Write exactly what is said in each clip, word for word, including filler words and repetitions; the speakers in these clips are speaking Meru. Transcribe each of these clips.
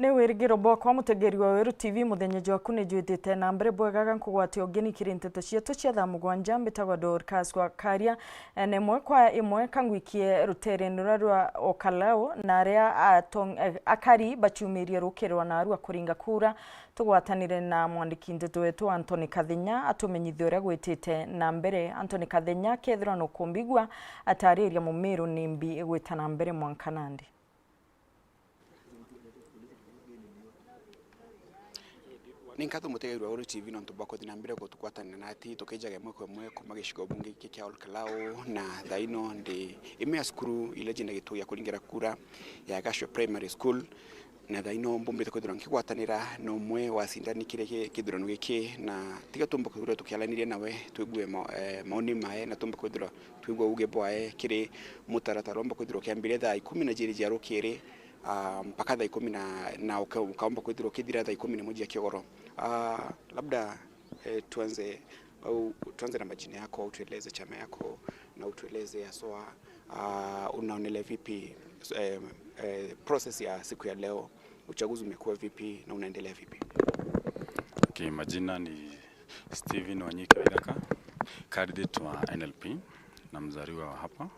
Ni wirigiro bwakwa, mutegeri wa Weru T V, muthenya jwaku ni jwitite na mbere bwega. Ga nkugwate ugeni kiri nteto cietu cia thaa mugwanja. Mbitagwa Dorcas wa Karia. Ene imwe kwa imwe, kangwikie ruteerene ruria rwa Okalau, na aria atong-, eh, akari baciumirie rukirwa na arua kuringa kura. Tugwatanire na mwandiki nteto wetu Anthony Kathenya atumenyithie uria gwitite na mbere. Anthony Kathenya, kethirwa nukumbigua, atariria Mumiru nimbi igwita na mbere mwanka nandi. Ni nkatho mutegerwa Weru T V nontu bwa kuthi na mbere gutugwatanira na ati tukijaga imwe kwa imwe kuma gicigo bunge giki kia Olkalau, na thaa ino ndi imwe ya cukuru iria ciina gituo gia kuringira kura ya Gashwe Primary School, na thaa ino mbumbite kwithirwa nkigwatanira na umwe wa acindani kiri ki-, kithurano giki, na tiga tumbe kwithirwa tukiaraniria nawe, twigue ma-, eh, maoni mae, na tumbe kwithirwa twigua uuge bwae kiri mutaratara umba kwithirwa ukiambiria thaa ikumi na jiiri cia rukiri, ah, mpaka thaa ikumi na, na uka-, ukaumba kwithirwa ukithira thaa ikumi na imwe cia kigoro. Ah, labda, eh, tuanze, au, tuanze na majina yako, utueleze chama yako, na utueleze haswa, ah, unaonelea vipi, eh, eh, process ya siku ya leo, uchaguzi umekuwa vipi na unaendelea vipi? Okay, majina ni Steven Wanyike Waithaka, candidate wa N L P na mzaliwa wa hapa.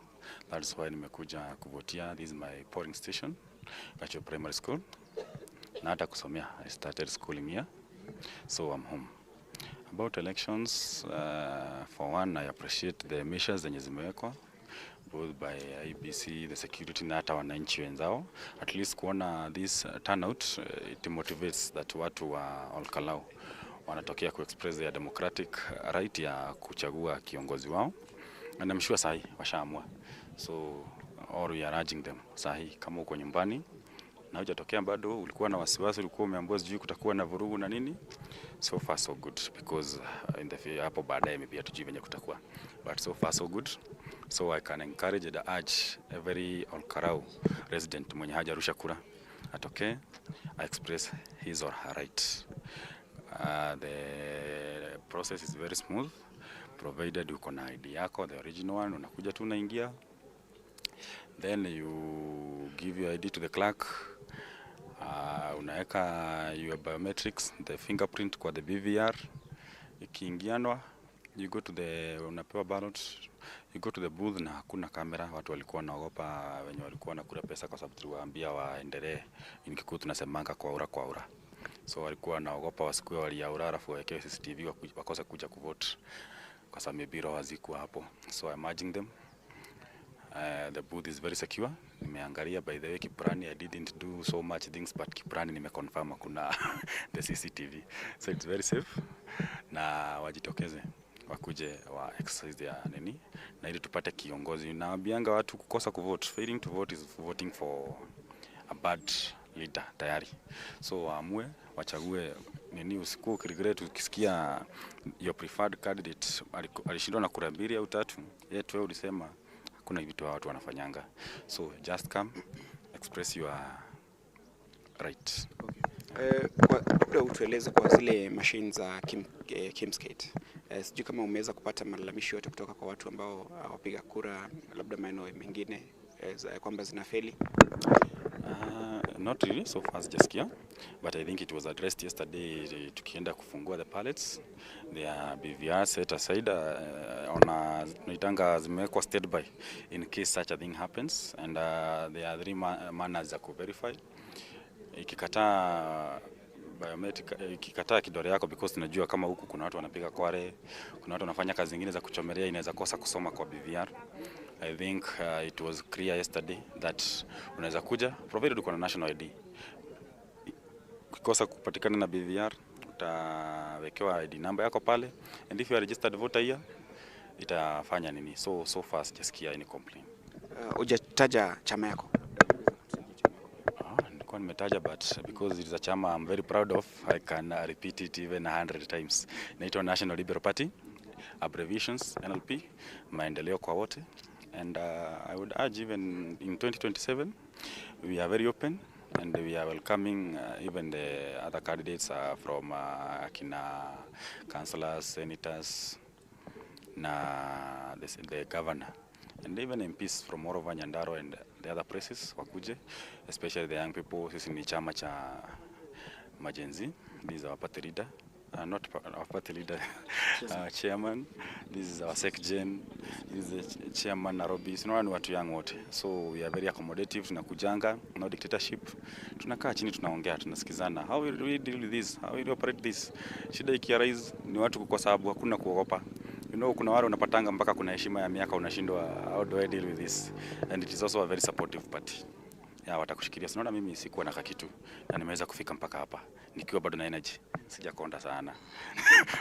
That's why nimekuja kuvotia. This is my polling station, Gachwe Primary School. Na hata kusomea, I started schooling here. So I'm home. About elections, uh, for one, I appreciate the measures zenye zimewekwa both by I E B C, the security na hata wananchi wenzao. At least kuona this, uh, turnout, uh, it motivates that watu wa Olkalau wanatokea ku express their democratic right ya kuchagua kiongozi wao. And I'm sure sahi washaamua. So all we are urging them, sahi kama uko nyumbani na hujatokea bado, ulikuwa na wasiwasi, ulikuwa umeambiwa sijui kutakuwa na vurugu na nini. So far so good, because, uh, in the fu-, hapo baadaye maybe hatujui venye kutakuwa, but so far so good. So I can encourage and urge every Olkarau resident mwenye hajarusha kura atokee, a express his or her right. Uh, the process is very smooth, provided uko na I D yako, the original one, unakuja tu unaingia, then you give your I D to the clerk, uh, unaweka your biometrics, the fingerprint kwa the B V R, ikiingianwa, you go to the, unapewa ballot, you go to the booth, na hakuna kamera. Watu walikuwa wanaogopa wenye walikuwa wanakula pesa, kwa sababu tuliwaambia waendelee, in Kikuyu tunasemanga kwaura kwaura. So walikuwa wanaogopa wasikue waliaura, alafu wawekewe C C T V waku-, wakose kuja kuvote, kwa sababu maybe roho hazikuwa hapo. So I'm urging them. Uh, the booth is very secure. Nimeangalia, by the way, Kiplani, I didn't do so much things, but Kiplani nimeconfirm hakuna the C C T V. So it's very safe. Na wajitokeze, wakuje wa exercise ya nini, na ili tupate kiongozi. Naambianga watu kukosa kuvote, failing to vote is voting for a bad leader tayari. So waamue, wachague nini, usikuwa ukiregret ukisikia your preferred candidate aliku-, alishindwa na kura mbili au tatu, yet wewe ulisema hakuna vitu hawa watu wanafanyanga. So just come, express your right. Eh, kwa, labda utueleze kwa zile machines za Kim-, eh, Kimskate. Eh, sijui kama umeweza kupata malalamishi yote kutoka kwa watu ambao, ah, wapiga kura, labda maeneo mengine, eh, za, kwamba zinafeli? Ah, not really, so far sijasikia, but I think it was addressed yesterday, eh, tukienda kufungua the ballots. There are B V R set aside, uh, on a, tunaitanga zimewekwa standby in case such a thing happens, and, uh, there are three ma-, manners za kuverify. Ikikataa biometric, ikikataa kidole yako, because tunajua kama huku kuna watu wanapiga kware, kuna watu wanafanya kazi zingine za kuchomelea, inaweza kosa kusoma kwa B V R. I think, uh, it was clear yesterday that unaweza kuja, provided uko na national I D. Ukikosa kupatikana na B V R, utawekewa I D number yako pale, and if you are registered voter here, itafanya nini? So, so far sijasikia any complaint. Uh, hujataja chama yako? Ah, nilikuwa nimetaja, but because it is a chama I'm very proud of, I can, uh, repeat it even a hundred times. Inaitwa National Liberal Party, abbreviations N L P, maendeleo kwa wote. And, uh, I would urge even in twenty twenty-seven, we are very open and we are welcoming, uh, even the other candidates, uh, from, uh, akina councillors, senators, na the, the governor. And even M Ps from all over Nyandarua and the other places wakuje, especially the young people. Sisi ni chama cha majenzi. This is our party leader. Uh, not pa- our party leader, uh, chairman. This is our secgen. This is the ch- chairman Nairobi. Sinaona ni watu young wote, so we are very accommodative. Tunakujanga, no dictatorship. Tunakaa chini, tunaongea, tunasikizana, how will we deal with this, how will we operate this. Shida ikiarise ni watu, kwa sababu hakuna kuogopa. You know, kuna wale unapatanga mpaka kuna heshima ya miaka, unashindwa, how do I deal with this? And it is also a very supportive party. Ya, watakushikilia. Sinaona mimi sikuwa na kakitu na nimeweza kufika mpaka hapa nikiwa bado na energy, sijakonda sana.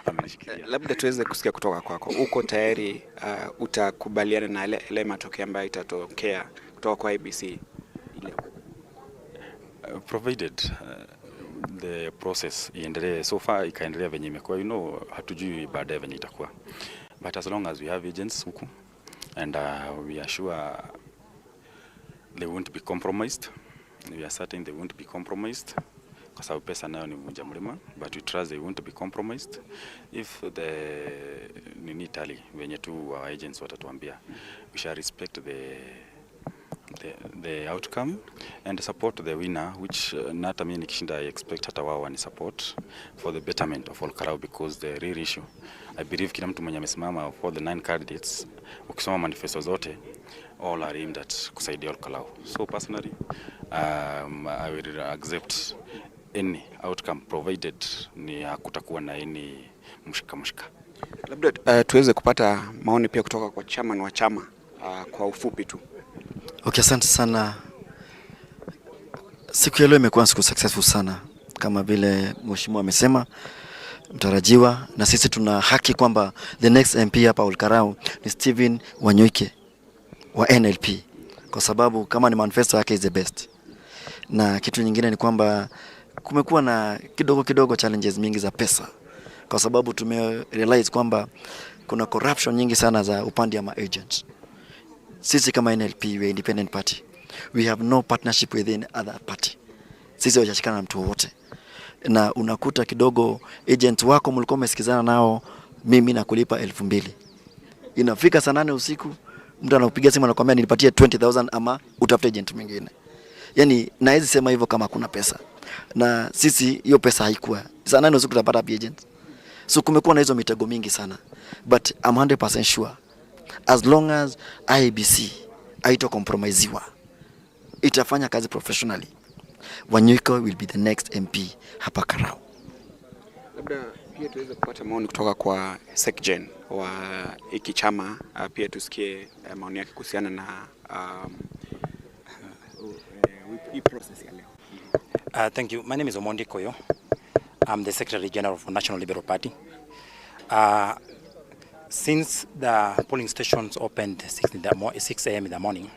Amenishikilia. Labda tuweze kusikia kutoka kwako, uko tayari uh, utakubaliana na ile, ile matokeo ambayo itatokea kutoka kwa I B C ile? Uh, provided uh, the process iendelee, so far ikaendelea venye imekuwa, you know, hatujui baadaye venye itakuwa, but as long as we have agents huku, and uh, we are sure they won't be compromised. We are certain they won't be compromised, kwa sababu pesa nayo ni vunja mlima, but we trust they won't be compromised. If the nini tally venye tu our agents watatuambia, we shall respect the the, the outcome and support the winner, which uh, na hata mimi nikishinda, I expect hata wao wani support for the betterment of Ol Kalou, because the real issue, I believe, kila mtu mwenye amesimama of all the nine candidates, ukisoma manifesto zote, all are aimed at kusaidia Ol Kalou. So personally, um, I will accept any outcome provided ni hakutakuwa na any mshika mshika. Labda uh, tuweze kupata maoni pia kutoka kwa chairman wa chama uh, kwa ufupi tu. Okay, asante sana. Siku ya leo imekuwa siku successful sana, kama vile mheshimiwa amesema, mtarajiwa, na sisi tuna haki kwamba the next M P hapa Ol Kalou ni Stephen Wanyoike wa N L P, kwa sababu kama ni manifesto yake is the best. Na kitu nyingine ni kwamba kumekuwa na kidogo kidogo challenges mingi za pesa, kwa sababu tume realize kwamba kuna corruption nyingi sana za upande ya ma agents. Sisi kama N L P, we are independent party, we have no partnership with any other party. Sisi hujashikana na mtu wowote, na unakuta kidogo agent wako mlikuwa umesikizana nao, mimi nakulipa elfu mbili, inafika saa nane usiku, mtu anakupigia simu, anakuambia, "Nilipatie twenty thousand ama utafute agent mwingine." Yani nawezi sema hivyo kama kuna pesa, na sisi hiyo pesa haikuwa. Saa nane usiku utapata wapi agent? So kumekuwa na hizo mitego mingi sana, but I'm hundred percent sure as long as I E B C haito compromisewa, itafanya kazi professionally, Wanyoike will be the next M P hapa Kalou. Labda pia tuweze kupata maoni kutoka kwa secgen wa hiki chama uh, pia tusikie uh, maoni yake kuhusiana na um, uh, hii process ya leo. Uh, thank you. My name is Omondi Koyo. I'm the Secretary General of National Liberal Party. Uh, since the polling stations opened six in the mo- six a m in the morning,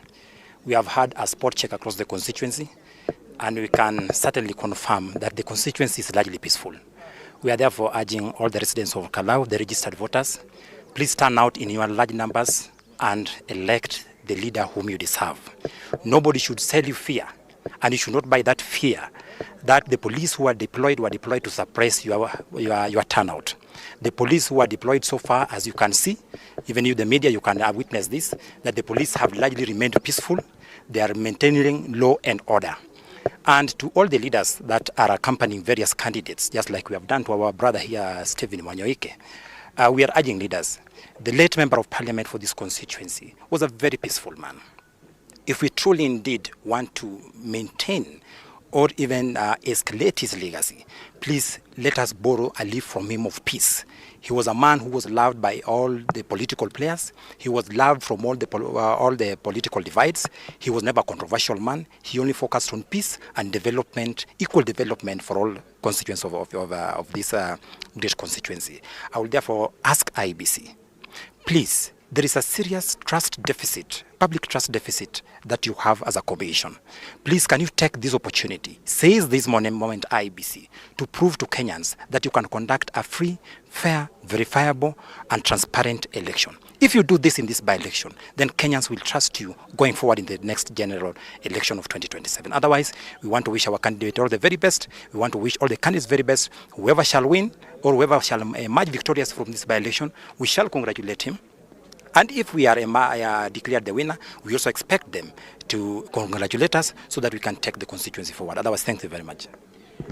we have had a spot check across the constituency, and we can certainly confirm that the constituency is largely peaceful. We are therefore urging all the residents of Kalou, the registered voters, please turn out in your large numbers and elect the leader whom you deserve. Nobody should sell you fear, and you should not buy that fear that the police who are deployed were deployed to suppress your, your, your turnout. The police who are deployed so far, as you can see, even you, the media, you can uh, witness this, that the police have largely remained peaceful. They are maintaining law and order. And to all the leaders that are accompanying various candidates, just like we have done to our brother here, Stephen Wanyoike, uh, we are urging leaders. The late member of parliament for this constituency was a very peaceful man. If we truly indeed want to maintain or even uh, escalate his legacy, please let us borrow a leaf from him of peace. He was a man who was loved by all the political players. He was loved from all the pol- uh, all the political divides. He was never a controversial man. He only focused on peace and development, equal development for all constituents of, of, of, uh, of this uh, great constituency. I will therefore ask I E B C, please, there is a serious trust deficit, public trust deficit that you have as a commission. Please, can you take this opportunity, seize this mon- moment, I E B C, to prove to Kenyans that you can conduct a free, fair, verifiable, and transparent election. If you do this in this by-election, then Kenyans will trust you going forward in the next general election of twenty twenty-seven. Otherwise, we want to wish our candidate all the very best. We want to wish all the candidates very best. Whoever shall win or whoever shall emerge victorious from this by-election, we shall congratulate him. And if we are ema-, uh, declared the winner, we also expect them to congratulate us so that we can take the constituency forward. Otherwise, thank you very much.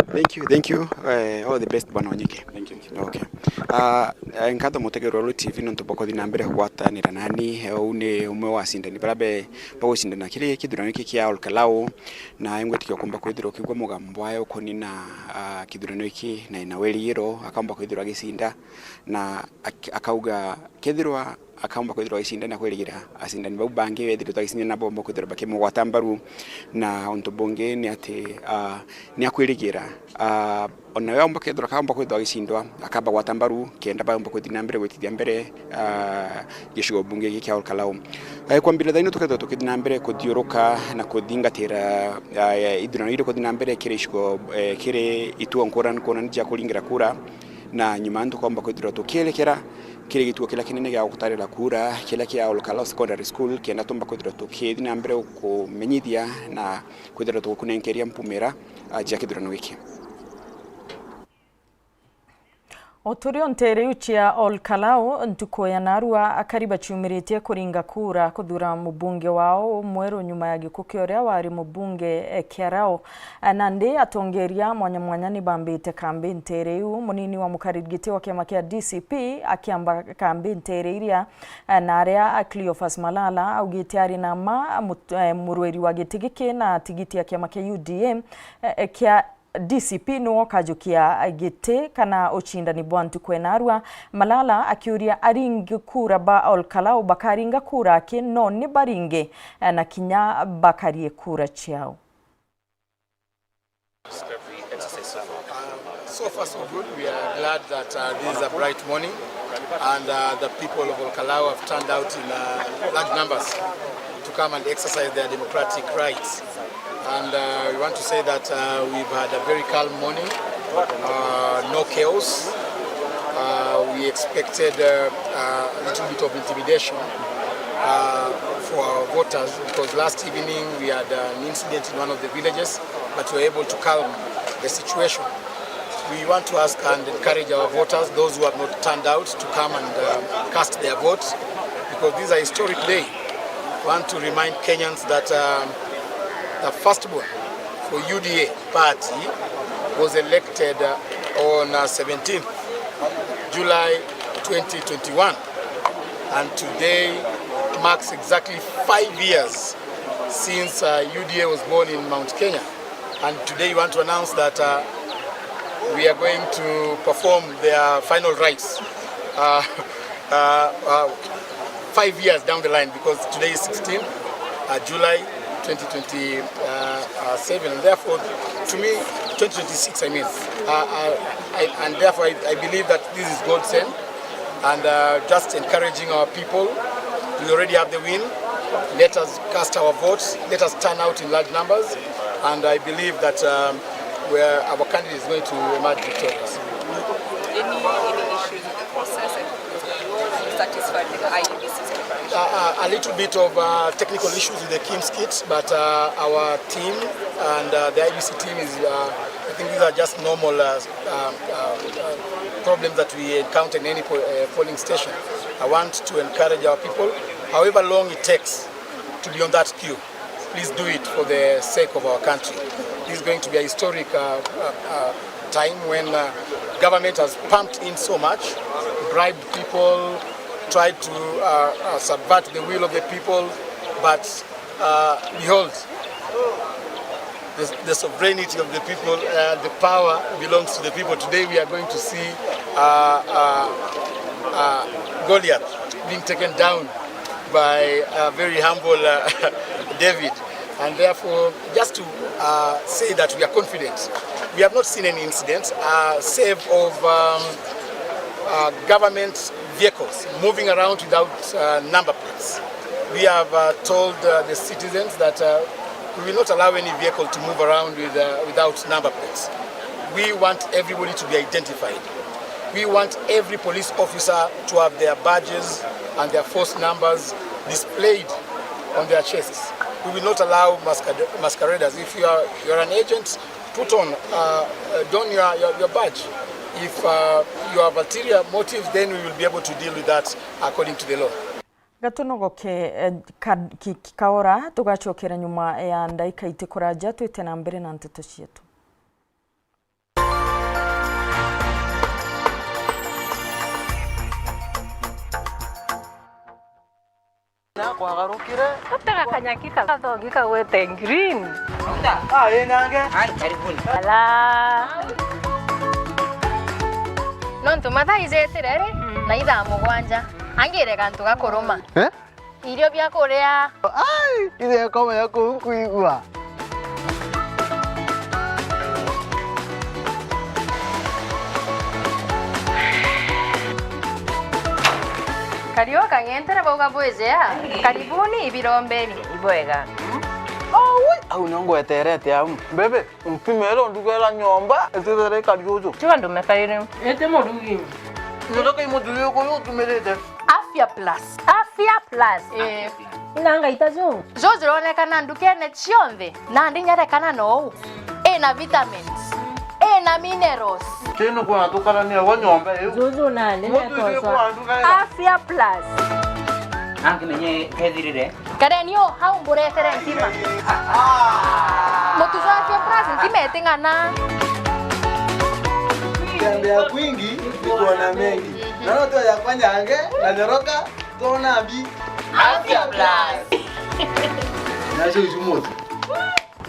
Thank you, thank you. Uh, all the best, Bwana Wanyike. Thank you. Okay. Uh, nkatho mutegerwa Ruru T V nontu bwa kuthi na mbere kugwatanira nani. Eh, uu ni umwe wa acindani baria be-, bagwicindana kiri kithurano giki kia Ol Kalou, na ingwitikia ukumba kwithirwa ukiigua mugambo wayo ukonina, uh, kithurano giki, na ina wirigiro akaumba kwithirwa agicinda, na ak-, akauga kethirwa akaumba kwithirwa agicinda na kwirigira acindani bau bangi bethirite agicinda na bomba kwithirwa bakimugwata mbaru. Na untu bungi ni ati, ah, ni akwirigira, ah, ona we aumba kwithirwa akaumba kwithirwa agicindwa, akabagwata mbaru kenda baumba kuthi na mbere gwitithia mbere, ah, gicigo bunge giki kia Ol Kalou. Eh, kwambira thaino tukethirwa tukithi na mbere kuthiuruka na kuthingatira, ah, ithurano iri kuthi na mbere kiri icigo, eh, kiri ituo nkurani nkurani cia kuringira kura, na nyuma ntukomba kwithirwa tukierekera kiri gituo kiria kinene gia gutarira kura kiria kia Ol Kalou Secondary School, kenda tumba kwithirwa tukithi na mbere kumenyithia na kwithirwa tugukunenkeria mpumira, ah, cia kithurano giki. O turi o nteere iu cia Ol Kalou, ntuku ya naarua akari baciumiritie kuringa kura kuthura mubunge wao mweru nyuma ya gikuu kia uria wari mubunge, eh, Kiarao. Nandi atongeria mwanya mwanya ni bambite kambi nteere iu, munini wa mukariri giti wa kiama kia D C P akiamba kambi nteere iria, na aria Cleophas Malala augite ari na ma mut-, eh, murwiri wa giti giki na tigiti ya kiama kia U D A, eh, kia D C P niwe ukajukia giti kana ucindani bwa ntuku ya naarua. Malala akiuria aringi kura ba Ol Kalou bakaringa kura aki no ni baringe, eh, na kinya bakarie kura ciao. So far, so good. We are glad that, uh, this is a bright morning, and, uh, the people of Ol Kalou have turned out in, uh, large numbers to come and exercise their democratic rights. And, uh, we want to say that, uh, we've had a very calm morning, uh, no chaos. Uh, we expected, uh, uh, a little bit of intimidation, uh, for our voters, because last evening we had an incident in one of the villages, but we were able to calm the situation. We want to ask and encourage our voters, those who have not turned out, to come and, uh, cast their vote, because this is a historic day. We want to remind Kenyans that, um, the firstborn for U D A party was elected, uh, on, uh, seventeenth July twenty twenty-one, and today marks exactly five years since, uh, U D A was born in Mount Kenya. And today we want to announce that, uh, we are going to perform their final rites, uh, uh, uh, five years down the line, because today is sixteenth, uh, July twenty twenty-seven, and therefore, to me, twenty twenty-six, I mean, uh, uh, I, and therefore I, I believe that this is God sent, and, uh, just encouraging our people. We already have the win. Let us cast our votes. Let us turn out in large numbers, and I believe that, um, where our candidate is going to emerge victorious. Any, any issues with the process? Are you satisfied with the I E B C's preparation? Uh, uh, a little bit of, uh, technical issues with the KIEMS kit, but, uh, our team and, uh, the I E B C team is, uh, I think these are just normal, uh, um, uh, uh, problems that we encounter in any po-, uh, polling station. I want to encourage our people, however long it takes to be on that queue, please do it for the sake of our country. This is going to be a historic, uh, uh, uh, time when, uh, government has pumped in so much, bribed people, tried to, uh, uh, subvert the will of the people, but, uh, behold, the, the sovereignty of the people, uh, the power belongs to the people. Today we are going to see, uh, uh, uh, Goliath being taken down by a very humble, uh, David. And therefore, just to, uh, say that we are confident, we have not seen any incidents, uh, save of, um, uh, government vehicles moving around without, uh, number plates. We have, uh, told, uh, the citizens that, uh, we will not allow any vehicle to move around with, uh, without number plates. We want everybody to be identified. We want every police officer to have their badges and their force numbers displayed on their chests. We will not allow masquerad-, masqueraders. If you are, you are an agent, put on, uh, uh, don your, your, your badge. If, uh, you have ulterior motives, then we will be able to deal with that according to the law. Gatunogoke, eh, ka-, ki-, ki-, kaora, tugacokera nyuma ya ndaika iti kuraja, twite na mbere na nteto cietu. Na kwagarukire. Gutega kanyaki ka-, gathogi kagwete green. Ah, ii nange. Ai, karibuni. Ala. Nontu mathaa ijetire ri, mm, na ithaa mugwanja, angire gantu gakuruma. Eh? Irio bia kuria. Ai, ithe akomenya kuu nkwigua. Kariu kang'entere bauga bwijea. Karibuni ibirombeni. Ibwega. Aui, au nio ngweterete au. Bebe, ntimere ndugera nyomba, itithere kariuju. Tiga ndume kairi. Iti murugi. Ndoka imutugi kuyu utumirite. Afya Plus. Afya Plus. Eh. Ina ngaita ju? Ju juronekana ndukene cionthe, nandi nyarekana nou. Ina vitamins, ina minerals. Tino kwa tukarania wa nyomba iu. Juju nandi. Mutu isi nekoswa. Kwa nduka ira. Afya Plus. Nangi menye kethirire. Kareni o hau mburetere ntima. Mutu jwa Afya Plus ntima iting'ana. Kutembea kwingi ni kuona mengi. Naona tu yakwa nyange na nyoroka, tuona mbi. Afya Plus. Nacio icu mutu.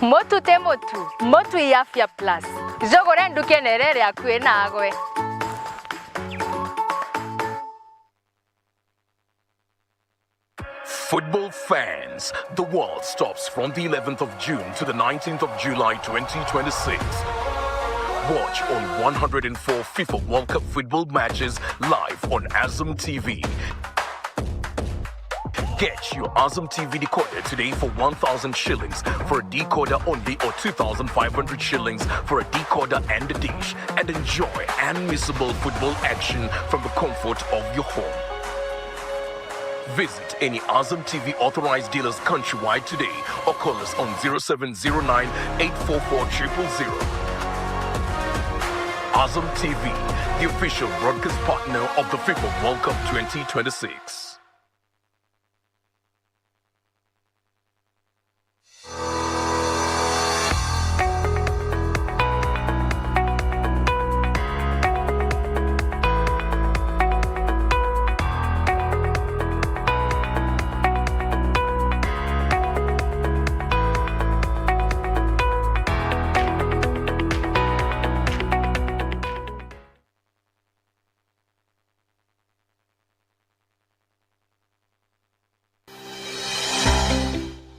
Mutu ti mutu, mutu i Afya Plus. Jugure ndukene iria iri akui naagwe. Football fans, the world stops from the eleventh of June to the nineteenth of July twenty twenty-six. Watch all one hundred and four FIFA World Cup football matches live on Azam T V. Get your Azam T V decoder today for one thousand shillings for a decoder only or two thousand five hundred shillings for a decoder and a dish, and enjoy unmissable football action from the comfort of your home. Visit any Azam T V authorized dealers countrywide today or call us on zero seven zero nine, eight four four, triple zero. Azam T V, the official broadcast partner of the FIFA World Cup twenty twenty-six.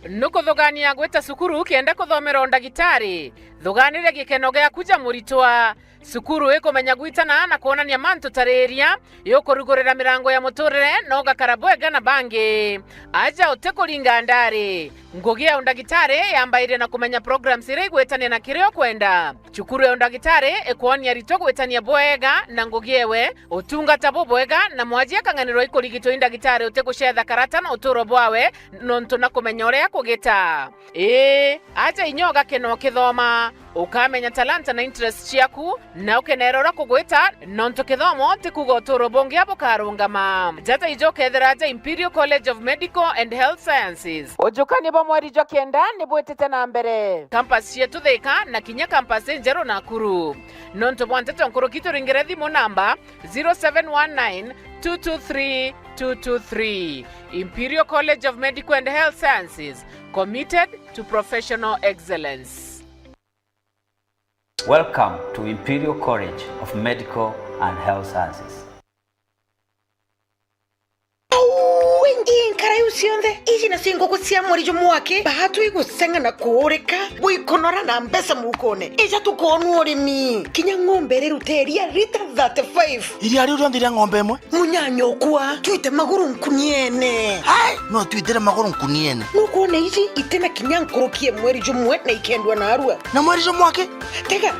Nukuthugania gwita cukuru kenda kuthomera undagitari? Thuganiria gikeno giaku ja muritwa. Cukuru ikumenya gwitana na kwonania mantu ta riria, iukurugurira mirango ya muturire na ugakara bwega na bangi. Aja utikuringa ndari. Ngugi ya undagitari yambairia na kumenya programs iria igwitania na kiria ukwenda. Cukuru ya undagitari ikwonia aritwa gwitania bwega na ngugi ewe, utungata bubwega, na mwaji akang'anirwa ikurigitwa i ndagitari utigucetha karata na uturo bwawe, nontu na kumenya uria akugita. Ii, aja inya ugakena ukithoma, ukamenya talanta na interest ciaku, na ukenera uria kugwita, nontu kithomo ti kuuga uturo bungi bukarungama. Jata ijo ukethira aja Imperial College of Medical and Health Sciences. Ujukani bwa mweri jwa kenda ni bwitite na mbere. Campus cietu Thika na kinya campus injeru Nakuru. Nontu bwa nteto nkuruki, turingire thimu namba zero seven one nine, two two three, two two three. Imperial College of Medical and Health Sciences, committed to professional excellence. Welcome to Imperial College of Medical and Health Sciences. Au, ingi nkara iu cionthe, iji nacio nguku cia mweri jumwe wake, baatwi guceng'a na kuurika, bwikunora na mbeca mukone. Ija tukoonua urimi. Kinya ng'ombe iriruta iria lita thirty-five. Iria riu rionthe ria ng'ombe imwe? Munyanya ukwa, twite maguru nkuniene. Hai! No twitire maguru nkuniene. Nukwona iji itina kinya nkuruki ya mweri jumwe na ikendwa narua. Na mweri jumwe aki? Tega,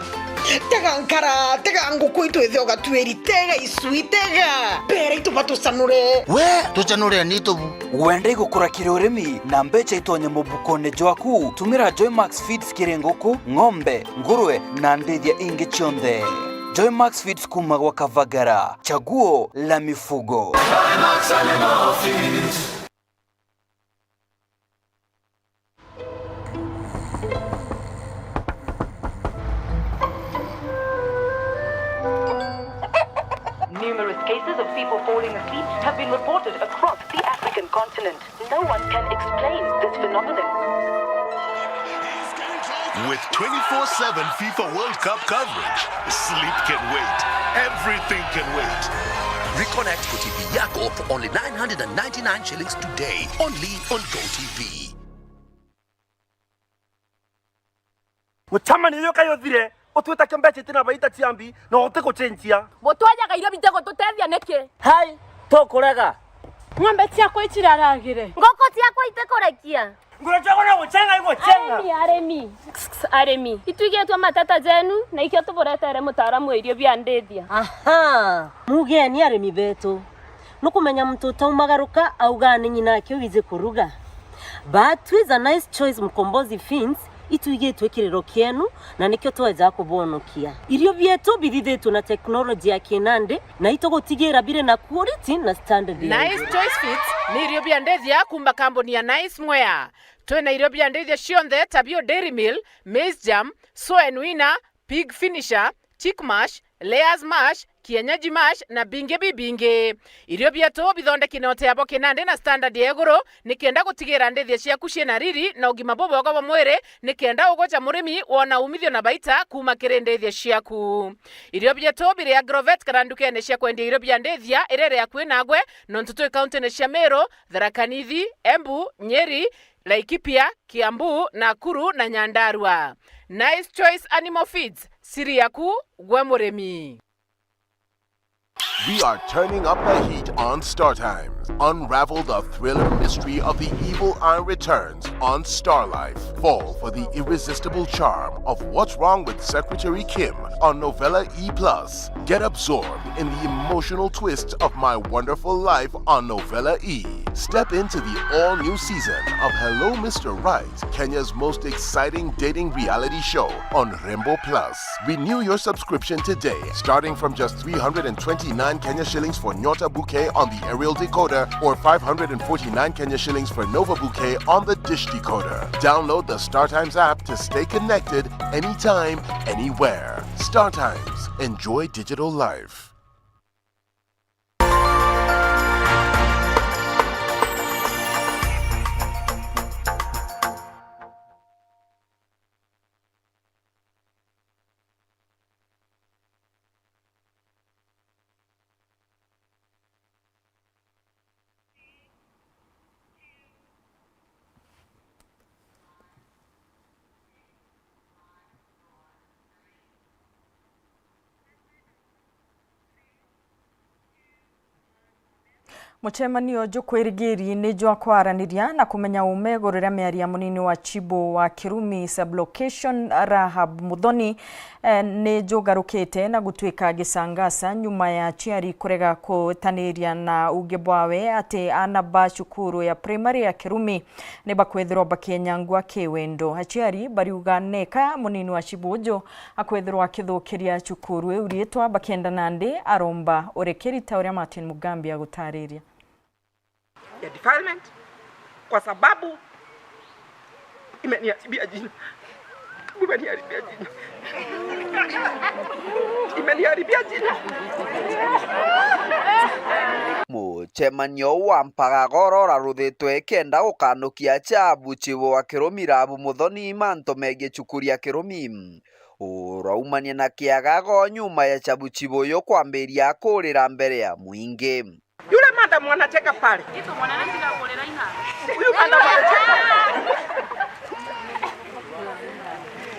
tega nkara, tega nguku itu ithe ugatweri, tega icui, tega. Bera itu batucanure. We, tucanure ni tubu. Wenda igukura kiri urimi na mbeca itonye mubukone jwaku? Tumira Joy Max Feeds kiri nguku, ng'ombe, ngurwe na ndithia ingi cionthe. Joy Max Feeds kuma gwa Kavagara, chaguo la mifugo. Cases of people falling asleep have been reported across the African continent. No one can explain this phenomenon. With twenty-four seven FIFA World Cup coverage, sleep can wait. Everything can wait. Reconnect kwa T V yako for only nine hundred and ninety-nine shillings today, only on GoTV. Mucemanio uyu kayu uthire, utwite kio mbeca itina baita ciambi, na utigucenjia. Butwajaga irio bitigututeethia niki? Hai, tukurega. Ng'ombe ciakwa iciraragire. Nguku ciakwa itikurekia. Nguru ciakwa no gucenga igucenga. Arimi, arimi. Arimi. Itwigitwe mateta jenu, na ikio tuburetere mutaaramu wa irio bia ndithia. Aha, mugeni arimi betu. Nukumenya muntu utaumagaruka auga ni ng'ina ake wiji kuruga. But with a Nice Choice Mkombozi Feeds, itwigitwe kiriro kienu, na nikio tweja kubonokia. Irio bietu bithithitwe na teknoloji ya kinandi, na itugutigira biri na quality na standard ya Nice iguru. Choice Feeds ni irio bia ndithia kuuma kambuni ya Nice Mwea. Twina irio bia ndithia cionthe ta bio Dairy Meal, Maize Germ, Soen Winner, Pig Finisher, Chick Mash, Layers Mash, Kienyeji Mash na bingi bibingi. Irio bietu bithondeki na uteabo kinandi na standard ya iguru, nikenda gutigira ndithia ciaku ciina riri na ugima bubwega bwa mwiri, nikenda ugwe ja murimi wona umithio na baita kuuma kiri ndithia ciaku. Irio bietu biri Agrovet kana ndukene cia kwendia irio bia ndithia iria iri akui nagwe, nontu twi kauntine cia Meru, Tharaka Nithi, Embu, Nyeri, Laikipia, Kiambu, Nakuru na Nyandarua. Nice Choice Animal Feeds, siri yaku gwe murimi. We are turning up the heat on Star Times. Unravel the thriller mystery of the Evil Eye Returns on Star Life. Fall for the irresistible charm of What's Wrong with Secretary Kim on Novella E plus. Get absorbed in the emotional twist of My Wonderful Life on Novella E. Step into the all-new season of Hello Mister Right, Kenya's most exciting dating reality show on Rembo Plus. Renew your subscription today, starting from just three hundred and twenty-nine Kenya shillings for Nyota Bouquet on the aerial decoder or five hundred and forty-nine Kenya shillings for Nova Bouquet on the dish decoder. Download the StarTimes app to stay connected anytime, anywhere. StarTimes. Enjoy digital life. Mucemanio jukwirigiri ni jwa kwaraniria na kumenya uuma iguru ria miario ya munini wa Chibu wa Kirumi Sub-location, Rahab Muthoni, eh, ni jugarukite na gutuika gisangasa nyuma ya aciari kurega kutaniria na uuge bwawe ati aana ba cukuru ya primary ya Kirumi ni bakwithirwa bakenyangua kiwendo. Aciari bariuga neka munini wa Chibu uju akwithirwa akithukiria cukuru iu riitwa, bakenda nandi aromba urekeri ta uria Martin Mugambi agutariria. Ya defilement, kwa sababu imeniharibia jina. Imeniharibia jina. Imeniharibia jina. Mucemanio wa mpagagoro uraruthitwe kenda gukanukia Chabu Chibu wa Kirumi Rahabu Muthoni mantu megii cukuru ya Kirumi. Uraumania na kiagago nyuma ya Chabu Chibu uyu kwambiria kurira mbere ya mwingi. Yule madam anacheka pale. Huyu madam anacheka.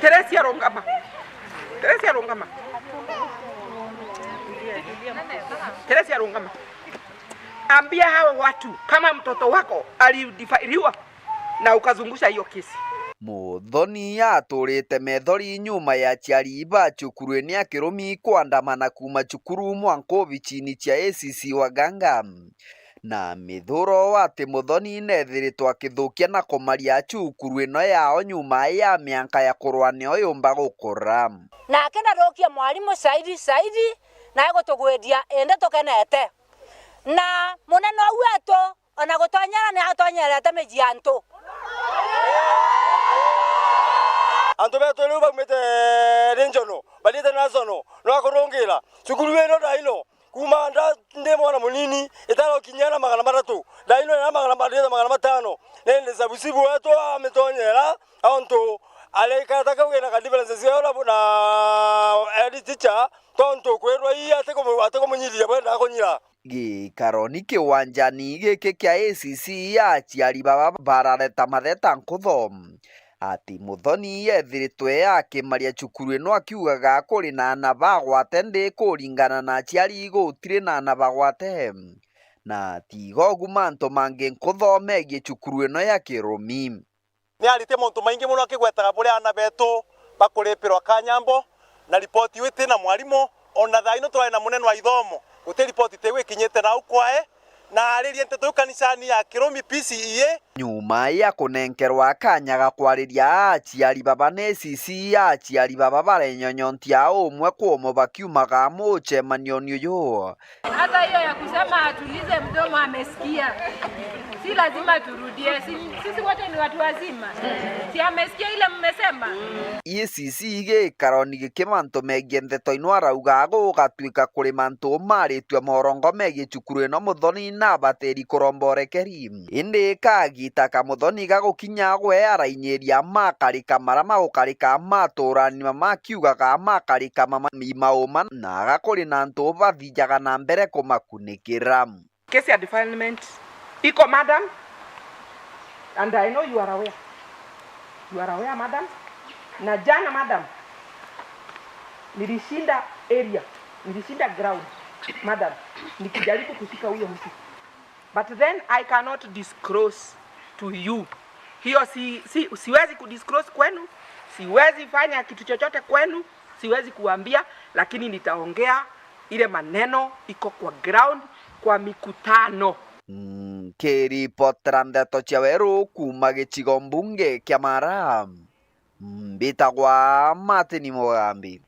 Teresia, rungama. Teresia, rungama. Teresia, rungama. Ambia hao watu kama mtoto wako alidefiliwa na ukazungusha hiyo kesi. Muthoni aturite methori nyuma ya aciari ba cukuru ni a Kirumi kwandamana kuuma cukuru mwanka obicini cia A C C Waganga. Na mithuro ati Muthoni nethiritwe akithukia na kumaria cukuru ino yao nyuma ya mianka ya kurwa nio yumba gukura. Nake ndathukia mwarimu saidi saidi, na egutugwiria indi tukenete. Na munene uu wetu, ona gutonyera ni atonyerete miji ya antu. Antu betu riu baumite Regional, bathiite National, no akurungira cukuru ino ndaino, Kuuma nda-, ndi mwana munini, itara ukinyia na magana matatu. Thaino ina magana ma-, ndita magana matano. Nindi sabusibu wetu amitonyera, ontu arikata kau gina ka differences ya ura bu-, na head teacher, tontu kwirwa ii atikumu-, atikumunyithia bwendaga kunyira. Gikaroni kiwanjani giki kia A C C ya aciari baba barareta matheta nkutho. Ati Muthoni ethiritwe akimaria cukuru ino akiugaga kuri na ana bagwate ndi kuringana na aciari gutiri na ana bagwate. Na tiga ugu mantu mangi nkutho megii cukuru ino ya Kirumi. Ni aritie mauntu maingi mono akigwetaga buria ana betu bakuripirwa kanyambo na ripoti iu iti na mwarimu. Ona thaa ino turari na munene wa ithomo, guti ripoti tiu ikinyite nau kwae, na aririe nteto iu kanisani ya Kirumi P C E A. Nyuma ya kunenkerwa kanya ga kwariria aciari baba ni A C C, aciari baba barenyonyontia umwe kwa umwe bakiumaga mucemanioni uyu. Hata hiyo ya kusema atulize mdomo amesikia. Si lazima turudie. Si, sisi wote ni watu wazima. Si amesikia ile mmesema? A C C gikaroni giki mantu megie ndeto ino arauga gugatuika kuri mantu maritue morongo megie cukuru ino Muthoni na abatiri kuromba urekeri. Indi kagita ka Muthoni gagukinya gwe arainyiria makarika mara magukarika maturani mama akiugaga makarika mama imauma na agakuri na antu bathijaga na mbere kumakunikira. Kesi ya defilement iko, madam, and I know you are aware. You are aware, madam. Na jana, madam, nilishinda area, nilishinda ground, madam, nikijaribu kushika huyo mtu. But then I cannot disclose to you. Hiyo si, si, siwezi kudisclose kwenu, siwezi fanya kitu chochote kwenu, siwezi kuambia, lakini nitaongea ile maneno iko kwa ground, kwa mikutano. Nkiripotera ndeto cia weru kuuma gicigo mbunge kia Mara, mbitagwa Martin Mugambi.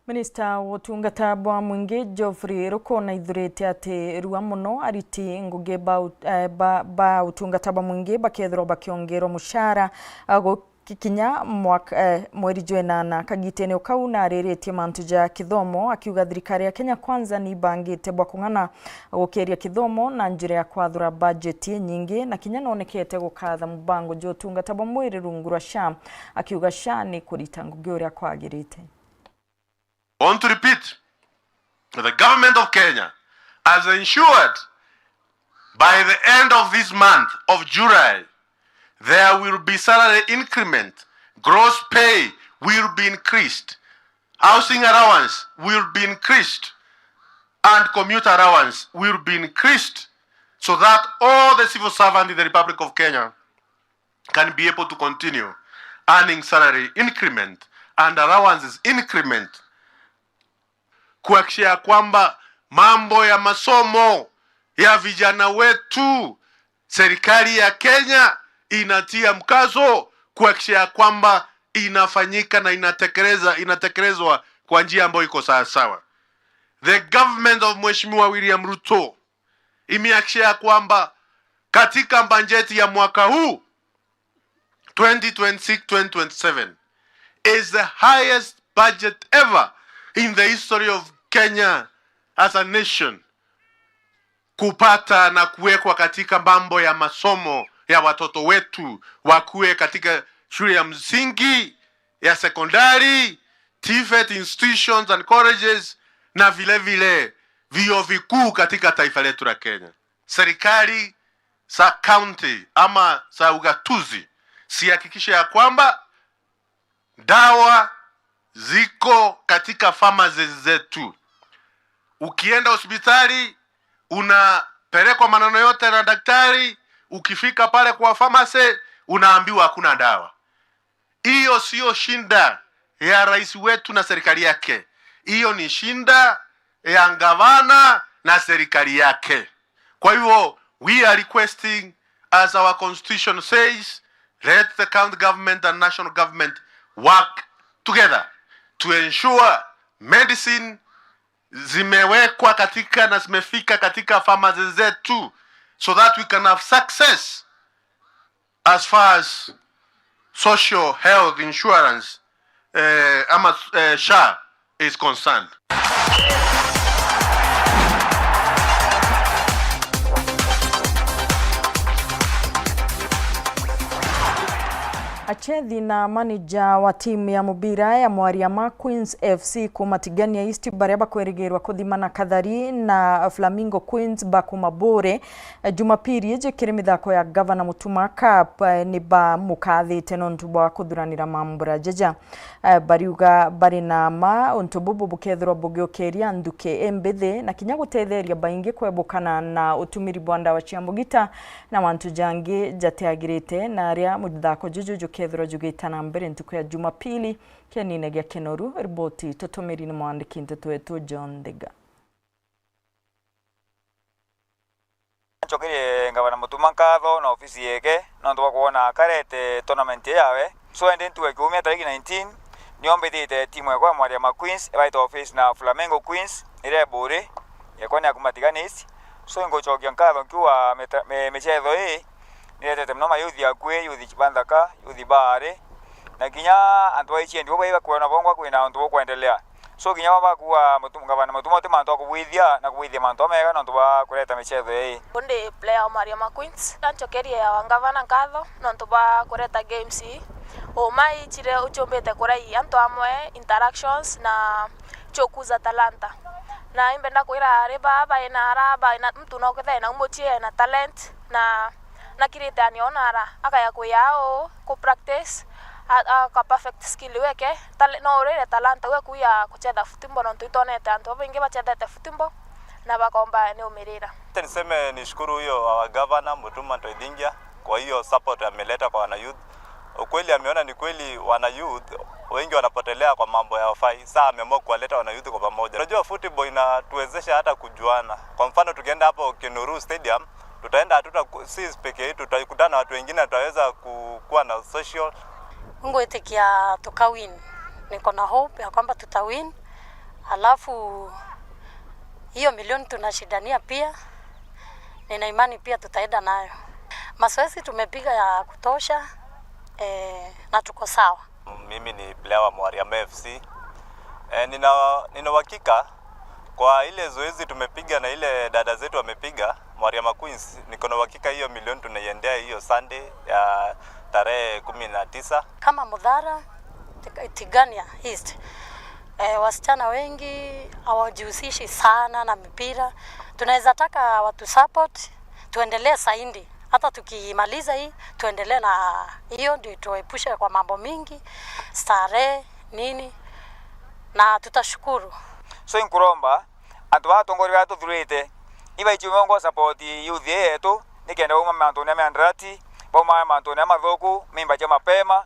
Minista wa utungata bwa mwingi Geoffrey Ruku naithurite ati rua mono ariti ngugi ba ut-, eh, ba, ba utungata bwa mwingi bakethirwa bakiongerwa mushara, ah, gu-, Ki-, kinya mwaka, eh, mweri jwa inana. Kagitene o kau nariritie mantu ja kithomo, akiuga thirikari ya Kenya Kwanza nibangite bwa kung'ana gukiria kithomo na njira ya kwathura bajeti inyingi, na kinya nonekete gukatha mubango jwa utungata bwa mwiri rungu rwa SHA, akiuga SHA ni kurita ngugi uria kwagirite. I want to repeat, the government of Kenya has ensured by the end of this month of July, there will be salary increment, gross pay will be increased, housing allowance will be increased, and commuter allowance will be increased, so that all the civil servants in the Republic of Kenya can be able to continue earning salary increment and allowances increment, kuhakikisha ya kwamba mambo ya masomo ya vijana wetu, serikali ya Kenya inatia mkazo kuhakikisha ya kwamba inafanyika na inatekeleza, inatekelezwa kwa njia ambayo iko sawasawa. The government of Mheshimiwa William Ruto imehakikisha ya kwamba katika bajeti ya mwaka huu twenty twenty-six twenty twenty-seven is the highest budget ever in the history of Kenya as a nation, kupata na kuwekwa katika mambo ya masomo ya watoto wetu wakuwe katika shule ya msingi, ya sekondari, TVET institutions and colleges, na vile vile vyuo vikuu katika taifa letu la Kenya. Serikali za county ama za ugatuzi zihakikishe ya kwamba dawa ziko katika pharmacies zetu. Ukienda hospitali, unapelekwa maneno yote na daktari, ukifika pale kwa pharmacy, unaambiwa hakuna dawa. Hiyo sio shinda ya rais wetu na serikali yake. Hiyo ni shinda ya gavana na serikali yake. Kwa hivyo, we are requesting, as our constitution says, let the county government and national government work together to ensure medicine zimewekwa katika na zimefika katika pharmacies zetu, so that we can have success as far as social health insurance, eh, ama, eh, SHA is concerned. Achethi na manager wa timu ya mubira ya Mwariama Queens F C kuma Tigania East, baria bakwirigirwa kuthimana kathari na Flamingo Queens ba kuma Buuri, eh, Jumapili iji kiri mithako ya Gavana Mutuma Cup, eh, ni bamukathite nontu bwa kuthuranira mambura jaja. Eh, bariuga bari na ma untu bubu bukethirwa bugiukiria nthuki imbithi na kinya gutetheria baingi kwebukana na utumiri bwa ndawa cia mbugita na mantu jangi jatiagirite, na aria muthako juju jukethirwa jugita na mbere ntuku ya Jumapili. Kienine gia Kinoru, riboti tutumiri ni mwandiki nteto wetu John Thega. Ncokerie Ngavana Mutuma nkatho na ofisi yeke nontu bwa kwona akarete tournament ii yawe. So, indi ntuku ya kiumia tariki nineteen, nio mbithite timu yakwa ya Mwariama Queens ibaite office na Flamingo Queens iria i Buuri, yakwa ni ya kuma Tigania East. So, ingucokia nkatho nkiuga mita-, mi-, micetho ii niretete mono mayuthi akui, yuthi ba nthaka, yuthi ba ari, na kinya antu ba ichiendi bo baiba kwona bongwa kwina untu bukwendelea. So, kinya baba kuuga mutu-, Ngavana Mutuma uti mantu a kubwithia na kubwithia mantu amega nontu bwa kureta micetho ii. Undi player wa Mwariama Queens, ancokerie wa Ngavana nkatho nontu bwa kureta games ii. Uma ichire uchumbite kurai antu amwe, interactions na chukuza talanta. Na imbenda kwira ari baa baina ara baina muntu no ketha ena umuchie na talent na na kirite ani ona ara akaya kuya uu ku practice, a, aka perfect skill weke, tale-, no urire talanta we kuya kuchetha football, nontu itonete antu babaingi bachethete football na bakomba ni umirira. Acha niseme nishukuru huyo our governor Mutuma Ntoithingia kwa hiyo support ameleta kwa wana youth. Ukweli ameona ni kweli wana youth wengi wanapotelea kwa mambo ya ufai. Saa ameamua kuwaleta wana youth kwa pamoja. Unajua football inatuwezesha hata kujuana. Kwa mfano tukienda hapo Kinuru Stadium, tutaenda hatuta ku-, si peke yetu, tutakutana na watu wengine, tutaweza ku-, kuwa na social. Ngwitikia tukawin. Niko na hope ya kwamba tutawin. Alafu hiyo milioni tunashindania pia, nina imani pia tutaenda nayo. Mazoezi tumepiga ya kutosha, eh, na tuko sawa. Mimi ni player wa Mwariama F C. Eh, nina, nina uhakika kwa ile zoezi tumepiga na ile dada zetu wamepiga, Mwariama Queens, niko na uhakika hiyo milioni tunaiendea hiyo Sunday ya tarehe kumi na tisa. Kama Mudhara, Tig-, Tigania East, eh, wasichana wengi hawajihusishi sana na mipira. Tunaweza taka watu support, tuendelee zaidi. Hata tukimaliza hii, tuendelee na hiyo, ndio tuepushe kwa mambo mingi, starehe, nini, na tutashukuru. So, inkuromba antu baa atongoria baa tuthurite, ibaichie miongo support youth ii yetu, nikenda bauma mantune ya miandarati, bauma mantune ya mathuku, mimba cia mapema.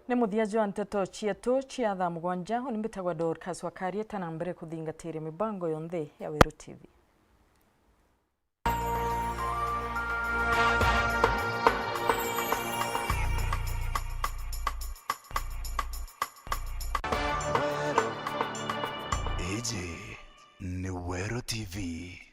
Ni muthia jwa nteto cietu cia thaa mugwanja. Uni mbitagwa Dorcas Wakari, eta na mbere kuthingatiria mibango yonthe ya Weru T V. Iji ni Weru T V.